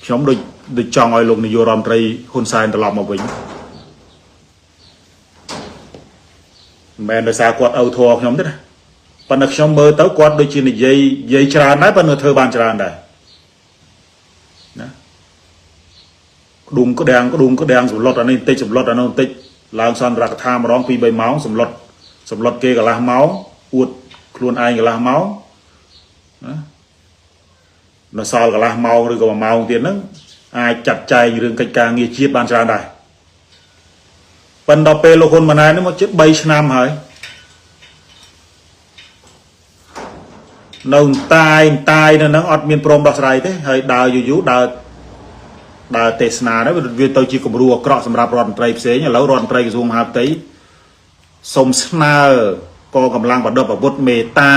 ខ្ញុំដូចដូចចង់ឲ្យលោកនាយករដ្ឋមន្ត្រីហ៊ុនសែនត្រឡប់មកវិញមិនមែនដោយសារគាត់ឪធរខ្ញុំទេណាប៉ុន្តែខ្ញុំមើលទៅគាត់ដូចជានិយាយនិយាយច្រើនដែរប៉ុន្តែធ្វើបានច្រើនដែរណាក្ដុងក្ដាំងក្ដុងក្ដាំងសម្លុតអានេះបន្តិចសម្លុតអានោះបន្តិចឡើងសន្ទរកថាម្ដង2 3ម៉ោងសម្លុតសម្លុតគេកន្លះម៉ោងអួតខ្លួនឯងកន្លះម៉ោងណានៅសល់កន្លះម៉ោងឬក៏1ម៉ោងទៀតហ្នឹងអាចចាត់ចែងរឿងកិច្ចការងារជាតិបានច្រើនដែរប៉ុន្តែដល់ពេលលោកហ៊ុនម៉ាណែតនេះមកជិត3ឆ្នាំហើយនៅតាយតាយនៅហ្នឹងអត់មានព្រមដោះស្រាយទេហើយដើរយូរយូរដើរដើរទេសនាទៅវាទៅជាគំរូអាក្រក់សម្រាប់រដ្ឋមន្ត្រីផ្សេងឥឡូវរដ្ឋមន្ត្រីក្រសួងមហាផ្ទៃសូមស្នើកងកម្លាំងប្រដាប់អាវុធមេតា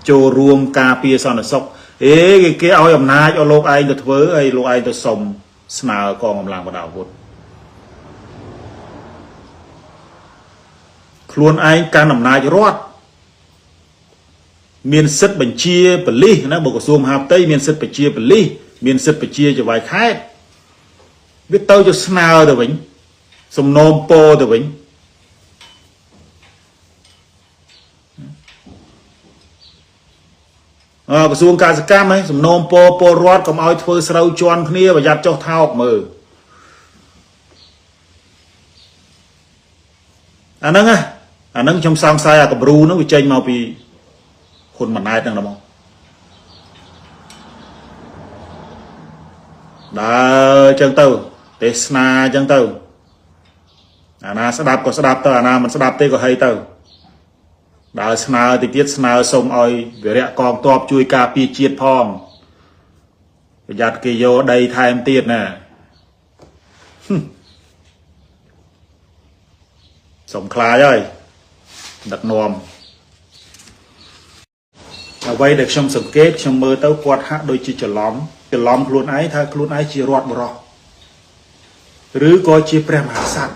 ចូលរួមការពារសន្តិសុខអេគេគេឲ្យអំណាចឲ្យលោកឯងទៅធ្វើហើយលោកឯងទៅសុំស្នើកងកម្លាំងប្រដាប់អាវុធខ្លួនឯងកាន់អំណាចរដ្ឋមានសិទ្ធិបញ្ជាប៉ូលីសណាបើក្រសួងមហាផ្ទៃមានសិទ្ធិបញ្ជាប៉ូលីសមានសិទ្ធិបញ្ជាចៅហ្វាយខេត្តវាទៅជាស្នើទៅវិញសំណូមពរទៅវិញអក្រសួងកសិកម្មហ៎សំណូមពរពលរដ្ឋកុំឲ្យធ្វើស្រូវជន់គ្នាប្រយ័ត្នចុះថោកមើលអាហ្នឹងណាអាហ្នឹងខ្ញុំសង្ស័យអាកម្រូហ្នឹងវាចេញមកពីហ៊ុនម៉ាណែតហ្នឹងហ្មងដើរចឹងទៅទេសនាចឹងទៅអាណាស្ដាប់ក៏ស្ដាប់ទៅអាណាមិនស្ដាប់ទេក៏ហីទៅដើរស្នើតិចទៀតស្នើសុំឲ្យវិរៈកងទ័ពជួយការពារជាតិផងប្រយ័ត្នគេយកដីថែមទៀតណាសុំខ្លាចហើយដឹកនាំអ្វីដែលខ្ញុំសង្កេតខ្ញុំមើលទៅគាត់ហាក់ដូចជាច្រឡំច្រឡំខ្លួនឯងថាខ្លួនឯងជារដ្ឋបរោះឬក៏ជាព្រះមហាក្សត្រ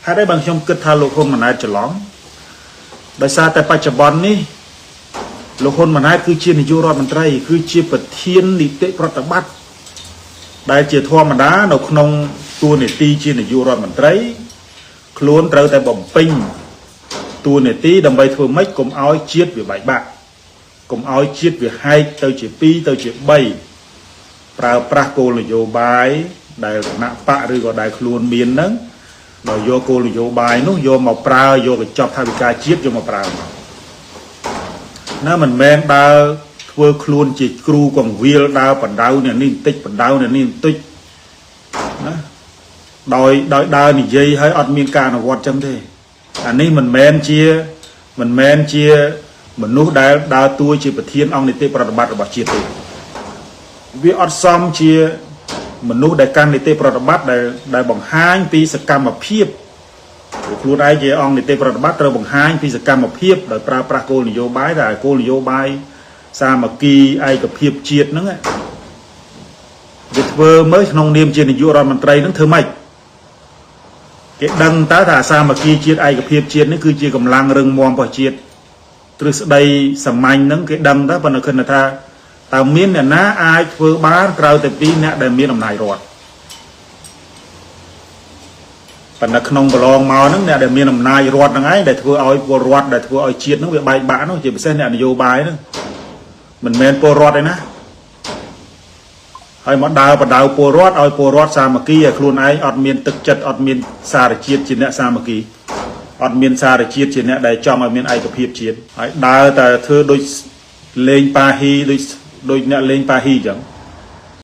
ហេតុអីបានខ្ញុំគិតថាលោកហ៊ុនម៉ាណែតច្រឡំដោយសារតែបច្ចុប្បន្ននេះលោកហ៊ុនម៉ាណែតគឺជានាយករដ្ឋមន្ត្រីគឺជាប្រធាននីតិប្រតិបត្តិដែលជាធម្មតានៅក្នុងតួនាទីជានាយករដ្ឋមន្ត្រីខ្លួនត្រូវតែបំពេញតួនាទីដើម្បីធ្វើម៉េចកុំឲ្យជាតិវាបែកបាក់កុំឲ្យជាតិវាហែកទៅជា2ទៅជា3ប្រើប្រាស់គោលនយោបាយដែលគណៈបកឬក៏ដែលខ្លួនមានហ្នឹងដោយយកគោលនយោបាយនោះយកមកប្រើយកកញ្ចប់ថវិកាជាតិយកមកប្រើណាមិនមែនដើរធ្វើខ្លួនជាគ្រូកងវិលដើរបណ្ដៅអ្នកនេះបន្តិចបណ្ដៅអ្នកនេះបន្តិចណាដោយដោយដើរនិយាយឲ្យអត់មានការអនុវត្តចឹងទេអានេះមិនមែនជាមិនមែនជាមនុស្សដែលដើរតួជាប្រធានអង្គនីតិប្រតិបត្តិរបស់ជាតិទេវាអត់សមជាមនុស្សដែលកាន់នីតិប្រតិបត្តិដែលដែលបង្ហាញពីសកម្មភាពខ្លួនឯងជាអង្គនីតិប្រតិបត្តិត្រូវបង្ហាញពីសកម្មភាពដោយប្រើប្រាស់គោលនយោបាយតែគោលនយោបាយសាមគ្គីឯកភាពជាតិហ្នឹងវាធ្វើមើលក្នុងនាមជានាយករដ្ឋមន្ត្រីហ្នឹងធ្វើម៉េចគេដឹងតើថាសាមគ្គីជាតិឯកភាពជាតិនេះគឺជាកម្លាំងរឹងមាំរបស់ជាតិទ្រឹស្ដីសាមញ្ញហ្នឹងគេដឹងតើប៉ុន្តែគិតថាតើមានអ្នកណាអាចធ្វើបានក្រៅតែពីអ្នកដែលមានអំណាចរដ្ឋប៉ុន្តែក្នុងប្រឡងមកហ្នឹងអ្នកដែលមានអំណាចរដ្ឋហ្នឹងឯងដែលធ្វើឲ្យពលរដ្ឋដែលធ្វើឲ្យជាតិហ្នឹងវាបែកបាក់នោះជាពិសេសអ្នកនយោបាយហ្នឹងមិនមែនពលរដ្ឋទេណាហើយមកដើរបដៅពលរដ្ឋឲ្យពលរដ្ឋសាមគ្គីឲ្យខ្លួនឯងអត់មានទឹកចិត្តអត់មានសារជាតិជាអ្នកសាមគ្គីអត់មានសារជាតិជាអ្នកដែលចង់ឲ្យមានឯកភាពជាតិហើយដើរតែធ្វើដូចលេងប៉ាហ៊ីដូចដូចអ្នកលេងប៉ាហ៊ីអញ្ចឹង